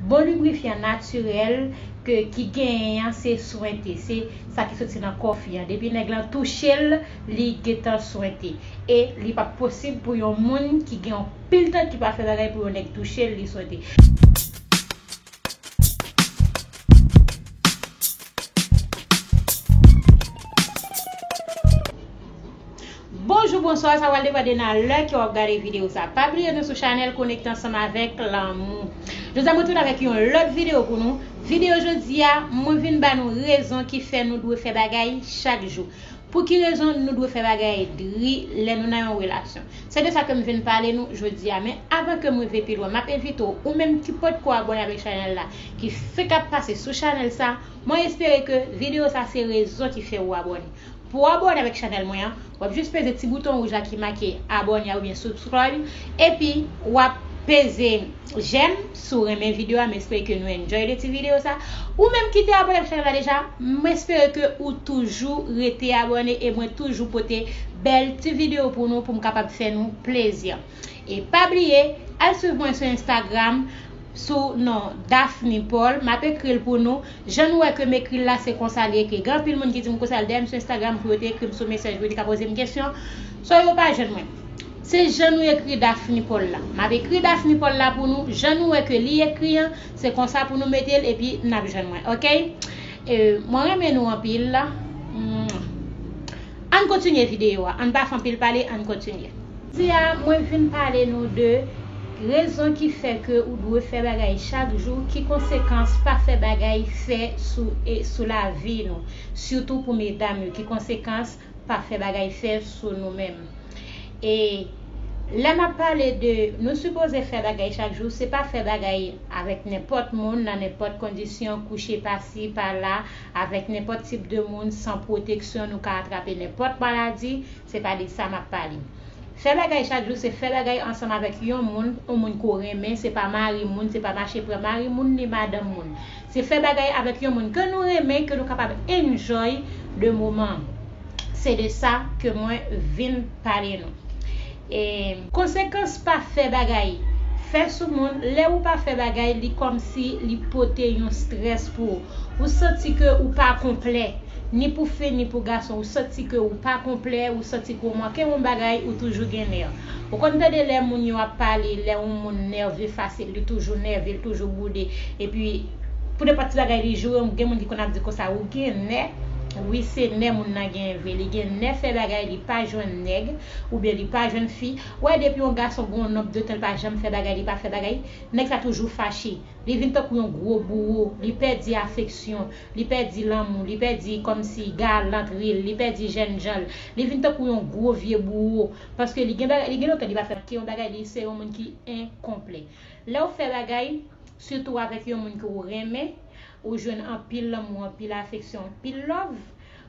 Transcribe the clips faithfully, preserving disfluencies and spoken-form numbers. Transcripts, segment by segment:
Bon librifyan natirèl ke ki genyen an se swente, se sa ki soti nan kò fi an. Depi nèg lan touche l, li gentan swente. E li p ap posib pou yon moun ki gen yon pil tan ki pa fè bagay pou yon nèg touche l, li swente. Bonjou, bonswa, sa pral depande nan lè ke w ap gade videyo sa. Pa bliye nou sou chanèl Konekte Ansanm avèk Lanmou. Jodi a mwen tounen avèk yon lòt videyo pou nou. Videyo jodi a, mwen vin ba nou rezon ki fè nou dwe fè bagay chak jou. Pou ki rezon nou dwe fè bagay dri lè nou nan yon relasyon? Se de sa ke m vin pale nou jodi a. Men avan ke m rive pi lwen, m ap envite w, ou menm ki potko abòne avèk chanèl la, ki fenk ap pase sou chanèl sa, mwen espere ke videyo sa se rezon ki fè ou abòne. Pou w abòne avèk chanèl mwen an, w ap jis peze ti bouton wouj la ki make abòne a oubyen subscribe, epi w ap peze jèm si w renmen videyo a. M espere ke nou enjoy de ti videyo sa. Ou menm ki te abòne avèk chanèl la deja, m espere ke ou toujou rete abòne e mwen toujou pote bèl ti videyo pou nou, pou m kapab fè nou plezi. E pa bliye, al swiv mwen sou Instagram sou non Daphne Paul. M ap ekri l pou nou. Jan nou wè ke m ekri l la, se konsa li ekri. Gen anpil moun ki di m konsa, al dèyè m sou Instagram pou yo te ekri m sou mesaj, pou yo te ka poze m kesyon. So yo pa jwenn mwen. Se jan nou ekri Daphne Paul la. M ap ekri Daphne Paul la pou nou. Jan nou wè ke li ekri an, se konsa pou nou mete l epi n ap jwenn mwen. Oke? E, mwen renmen nou anpil. Mwah. Ann kontinye videyo a. Ann pa fè anpil pale, ann kontinye. Jodi a, mwen vin pale nou de rezon ki fè ke ou dwe fè bagay chak jou, ki konsekans pa fè bagay fè sou, e, sou lavi nou, sitou pou medam yo, ki konsekans pa fè bagay fè sou nou menm. E lè m ap pale de nou sipoze fè bagay chak jou, se pa fè bagay avèk nenpòt moun, nan nenpòt kondisyon, kouche pasi, pala, avèk nenpòt tip de moun, san pwoteksyon, nou ka atrape nenpòt maladi, se pa de sa m ap pale. Fè bagay chak jou, se fè bagay ansanm avèk yon moun, yon moun ke w renmen, se pa mari moun, se pa mache pran mari moun, ni madanm moun. Se fè bagay avèk yon moun ke nou renmen, ke nou kapab enjoy de moman. Se de sa ke mwen vin pale nou. E konsekans pa fè bagay fè sou moun, lè ou pa fè bagay, li kòmsi li pote yon strès pou ou. Ou santi ke ou pa konplè, ni pou fi, ni pou gason. Ou santi ke ou pa konplè, ou santi ke ou manke yon bagay, ou toujou gen nèv. Ou konn tande lè moun yo ap pale, lè yon moun nève fasil, li toujou nève, li toujou boude. Epi, pou nenpòt ti bagay li joure, gen moun ki konn ap di konsa, ou gen nè. Wi, se nè moun nan gen vre. Li gen nè fè bagay, li pa jwenn nèg, oubyen li pa jwenn fi. Wè, depi yon gason gen yon nonb de tan, li pa janm fè bagay, li pa fè bagay, nèg sa toujou fache. Li vin tankou yon gwo bouwo, li pèdi afeksyon, li pèdi lanmou, li pèdi kòmsi galantri l, li pèdi jènjan l. Li vin tankou yon gwo vye bouwo, paske li gen bagay, li gen lontan li pa fè, ke yon bagay, li se yon moun ki enkonplè. Lè w fè bagay, sitou avèk yon moun ke w renmen, ou jwenn anpil lanmou, anpil afeksyon, anpil love,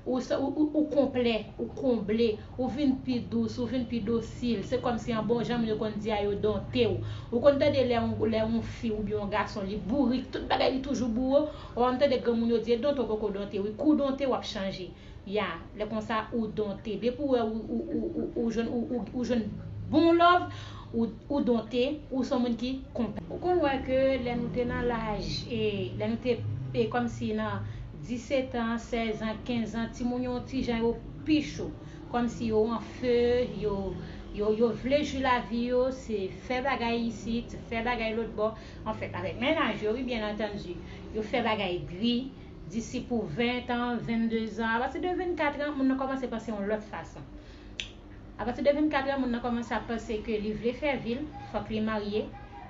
ou, sa- ou, ou, ou konplè, ou konble, ou vin pi dous, ou vin pi dosil. Se kòmsi an bon jan moun yo konn di a yo donte w. Ou konn tande lè yon, lè yon fi oubyen yon gason, li bourik, tout bagay li toujou bouwo, w ap tande granmoun yo di, e donte w poko donte, wi, kou donte w ap chanje. Ya, lè konsa ou donte. Depi w wè ou, ou, ou, ou, ou jwenn, ou, ou, ou jwenn bon love, ou, ou donte, ou se yon moun ki konplè. Ou konn wè ke lè nou te nan laj, e, lè nou te, e, kòmsi nan disèt an, sèz an, kenz an, timoun yo yon ti jan yo pi cho. Kòmsi yo an fe, yo, yo, yo vle jwi lavi yo, se fè bagay isit, fè bagay lòt bò. Anfèt, avèk mennaj yo, wi, byen antandi, yo fè bagay dri, disi pou ven an, vennde zan. Apati de vennkat an, moun nan kòmanse panse yon lòt fason. Apati de vennkat an, moun nan kòmanse ap panse ke li vle fè vi l, fòk li marye,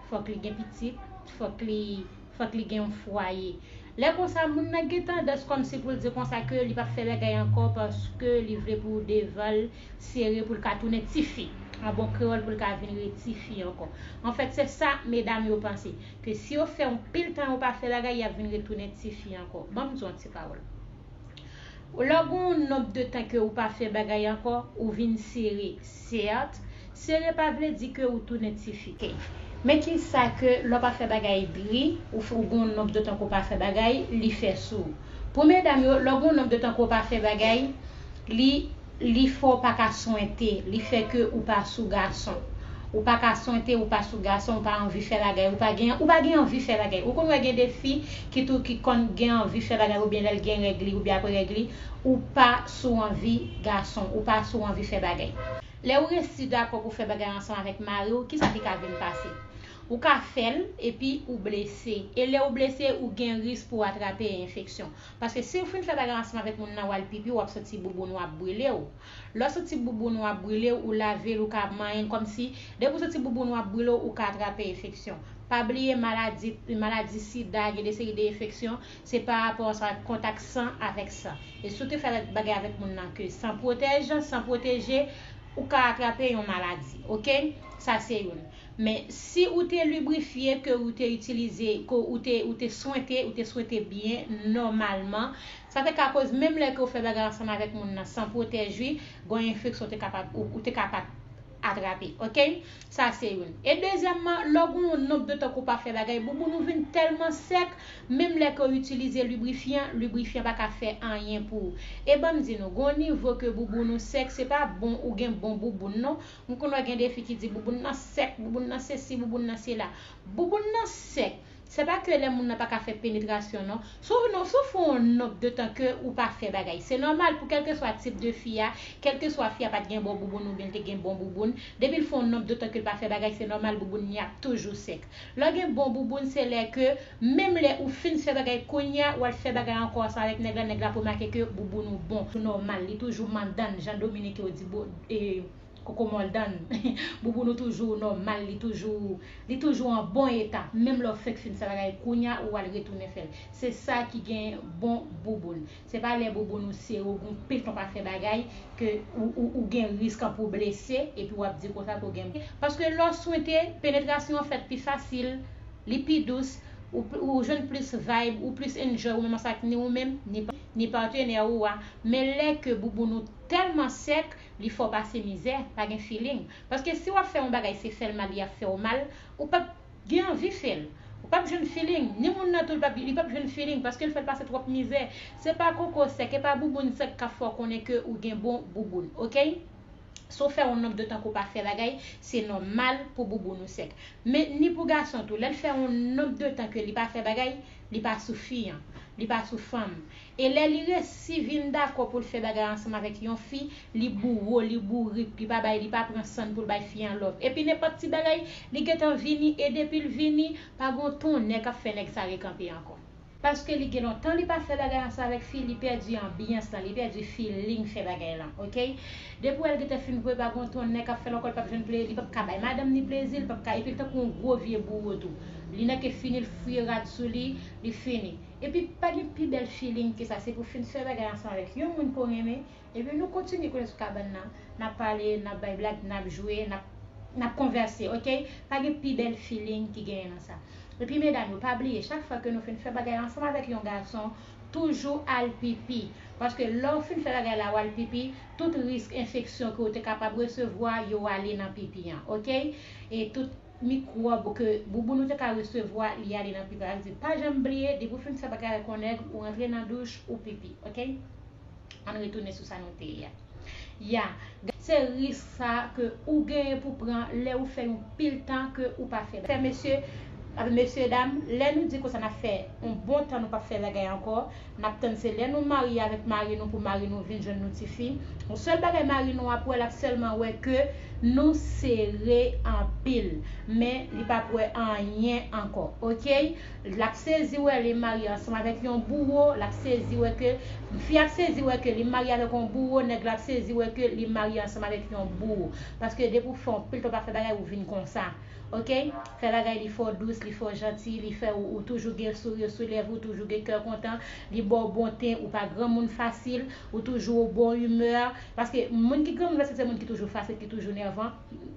fòk li gen pitit, fòk li, fòk li gen yon fwaye. Lè konsa, moun nan gen tandans kòmsi pou l di konsa ke li p ap fè bagay ankò paske li vle pou devan l sere pou l ka tounen tifi. An bon kreyòl, pou l ka vin rete tifi ankò. Anfèt, se sa medam yo panse, ke si yo fè yon pil tan yo pa fè bagay, y ap vin retounen tifi ankò. Ban m di w yon ti pawòl. Lè w gen yon nonb de tan ke ou pa fè bagay ankò, ou vin sere. Sèt, sere pa vle di ke ou tounen tifi. Men kisa ke lè w pa fè bagay dri, ou, f- ou gen yon nonb de tan ke w pa fè bagay, li fè sou ou? Pou medam yo, lè w gen yon nonb de tan ke w pa fè bagay, li, li fè w pa ka swente, li fè ke ou pa sou gason. Ou pa ka swente, ou pa sou gason, ou pa anvi fè bagay, ou pa gen, ou pa gen anvi fè bagay. Ou konn wè gen de fi ki tou ki konn gen anvi fè bagay oubyen lè l gen règ li oubyen apre règ li, ou pa sou anvi gason, ou pa sou anvi fè bagay. Lè ou resi dakò pou fè bagay ansanm avèk mari w, kisa ki ka vin pase? Ou ka fè l epi ou blese. E lè ou blese, ou gen risk pou w atrape enfeksyon. Paske si w fin fè bagay ansanm avèk moun nan, w al pipi, w ap santi bouboun ou ap brile w. Lè w santi bouboun ou ap brile w, ou lave l, ou ka manyen l kòmsi, depi w santi bouboun ou ap brile w, ou ka atrape enfeksyon. Pa bliye maladi, maladi sida, gen de seri de enfeksyon, se pa rapò sa kontak san avèk san. E si w te fè bagay avèk moun nan ke san pwotèj, san pwoteje, ou ka atrape yon maladi, oke? Sa se youn. Men si ou te librifye, ke ou te itilize, ke ou te, ou te swente, ou te swente byen, nòmalman, sa te ka koz menm lè ke ou fè bagay ansanm avèk moun nan san pwotèj li, gon enfeksyon ou te kapab, ou, ou te kapab atrape, oke? Sa se youn. E dezyèmman, lè w gen yon nonb de tan ke w pa fè bagay, bouboun ou vin tèlman sèk, menm lè ke w itilize librifyan, librifyan pa ka fè anyen pou ou. E ban m di nou, gon nivo ke bouboun ou sèk, se pa bon ou gen bon bouboun non. M konn wè gen de fi ki di bouboun nan sèk, bouboun nan sesi, bouboun nan sela. Bouboun nan sèk. Se pa ke lè moun nan pa ka fè penetrasyon non. Si w, non, si w fè yon nonb de tan ke ou pa fè bagay, se nòmal pou kèlkeswa tip de fi a, kèlkeswa fi a pa t gen bon bouboun oubyen l te gen bon bouboun, depi l fè yon nonb de tan ke l pa fè bagay, se nòmal bouboun li ap toujou sèk. Lè w gen bon bouboun, se lè ke menm lè ou fin fè bagay kounye a, w al fè bagay ankò ansanm avèk nèg la, nèg la ap remake ke bouboun ou bon. Nòmal, li toujou mandann, jan Dominik yo di bo-, e, kokomòldann. Bouboun ou toujou nòmal, li toujou, li toujou an bon eta. Menm lè w fèk fin fè bagay kounye a, ou al retounen fè l. Se sa ki gen bon bouboun. Se pa lè bouboun ou sere, ou gon pil tan pa fè bagay, ke ou, ou, ou gen risk pou w blese, epi w ap di konsa ke w gen. Paske lè w swente, penetrasyon an fèt pi fasil, li pi dous, ou, ou jwenn plis vibe, ou plis enjoy, ou menm ansanm ak ni ou menm, ni, ni patenè ou a. Men lè ke bouboun ou tèlman sèk, li fè w pase mizè, pa gen feeling. Paske si w ap fè yon bagay, se fè l mal, li ap fè w mal, ou p ap gen anvi fè l. Ou p ap jwenn feeling, ni moun nan tou, li p ap, li p ap jwenn feeling, paske l fè l pase twòp mizè. Se pa koko sèk, e pa bouboun sèk k ap fè w konnen ke ou gen bon bouboun, oke? Si w fè yon nonb de tan ke w pa fè bagay, se nòmal pou bouboun ou sèk. Men ni pou gason tou, lè l fè yon nonb de tan ke li pa fè bagay, li pa sou fi an, li pa sou fanm. E lè li resi vin dakò pou l fè bagay ansanm avèk yon fi, li bouro, li bourik, li pa bay, li pa pran san l pou l bay fi an love. Epi nenpòt ti bagay, li gentan vini, e depi l vini, pa gon tonnè k ap fè nèg sa rekanpe ankò. Paske li gen lontan li pa fè bagay ansanm avèk fi, li pèdi anbyans lan, li pèdi feeling fè bagay lan, oke? Depi w wè l gentan fin voye pa gon tonnè k ap fè l ankò, li p ap jwenn plezi, li p ap ka bay madanm ni plezi, li p ap ka, epi l tankou yon gwo vye bouro tou. Li nan ke fini, l fouye rad sou li, li fini. Epi pa gen pi bèl feeling ke sa, se pou w fin fè bagay ansanm avèk yon moun ke w renmen, epi nou kontinye konnen sou kabann nan, n ap pale, n ap bay blag, n ap jwe, n ap, n ap konvèse, oke? Pa gen pi bèl feeling ki genyen nan sa. Epi medam yo, pa bliye, chak fwa ke nou fin fè bagay ansanm avèk yon gason, toujou al pipi. Paske lè w fin fè bagay la, w al pipi, tout risk enfeksyon ke w te kapab resevwa, yo ale nan pipi an, oke? E tout mikwòb ke bouboun ou te ka resevwa, li ale nan pipi. Sa vle di, pa janm bliye, depi w fin fè bagay avèk yon nèg, ou rantre nan douch, ou pipi, oke? Ann retounen sou sa nou te ye a. Ya, se risk sa ke ou genyen pou pran lè ou fè yon pil tan ke ou pa fè. Fè mesye, a, mesye dam, lè nou di konsa n ap fè yon bon tan nou p ap fè bagay ankò, n ap tann se lè nou marye avèk mari nou pou mari nou vin jwenn nou tifi. Yon sèl bagay mari nou ap wè, l ap sèlman wè ke nou sere anpil, men li p ap wè anyen ankò, oke? L ap sezi wè li marye ansanm avèk yon bouro, l ap sezi wè ke, fi ap sezi wè ke li marye avèk yon bouro, nèg la ap sezi wè ke li marye ansanm avèk yon bouro. Paske depi w fè yon pil tan w pa fè bagay, ou vin konsa. Oke? Fè bagay li fè w dous, li fè w janti, li fè ou, ou toujou gen souri sou lèv ou, toujou gen kè kontan, li ba w bon ten, ou pa granmoun fasil, ou toujou bon imè. Paske moun ki granmoun fasil, se moun ki toujou fasil, ki toujou nèvan,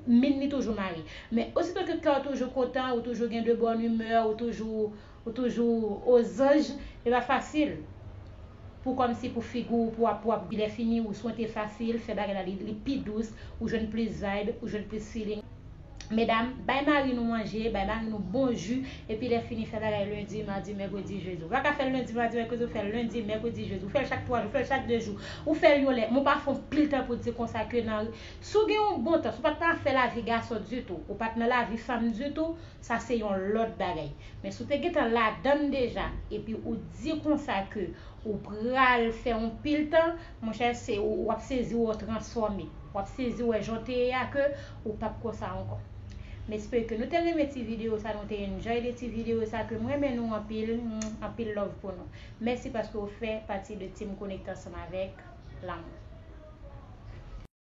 min li toujou mare. Men osito ke kè w toujou kontan, ou toujou gen de bòn imè, ou toujou, ou toujou ozanj, e pa fasil pou kòmsi pou figi w, pou w ap, pou w ap, lè fini, ou swente fasil, fè bagay la, li, li pi dous, ou jwenn plis vibe, ou jwenn plis feeling. Medam, bay mari nou manje, bay mari nou bon ji, epi lè fini fè bagay lendi, madi, mèkredi, jedi. Ou pa ka fè l lendi, madi, mèkredi, ou fè l lendi, mèkredi, jedi. Ou fè l chak twa jou, ou fè l chak de jou. Ou fè l yon lè. Mwen pa fè yon pil tan pou di konsa ke nan. Si w gen yon bon tan, si w pa t nan afè lavi gason ditou, ou pa t nan lavi fanm ditou, sa se yon lòt bagay. Men si w te gentan ladann deja, epi ou di konsa ke ou pral fè yon pil tan, monchè, se ou, w ap sezi wè w transfòme. W ap sezi wè jan w te ye a ke ou p ap konsa ankò. M espere ke nou te renmen ti videyo sa, nou te enjoy de ti videyo sa, ke m renmen nou anpil, mm, anpil love pou nou. Mèsi paske w fè pati de team Konekte Ansanm avèk Lanmou.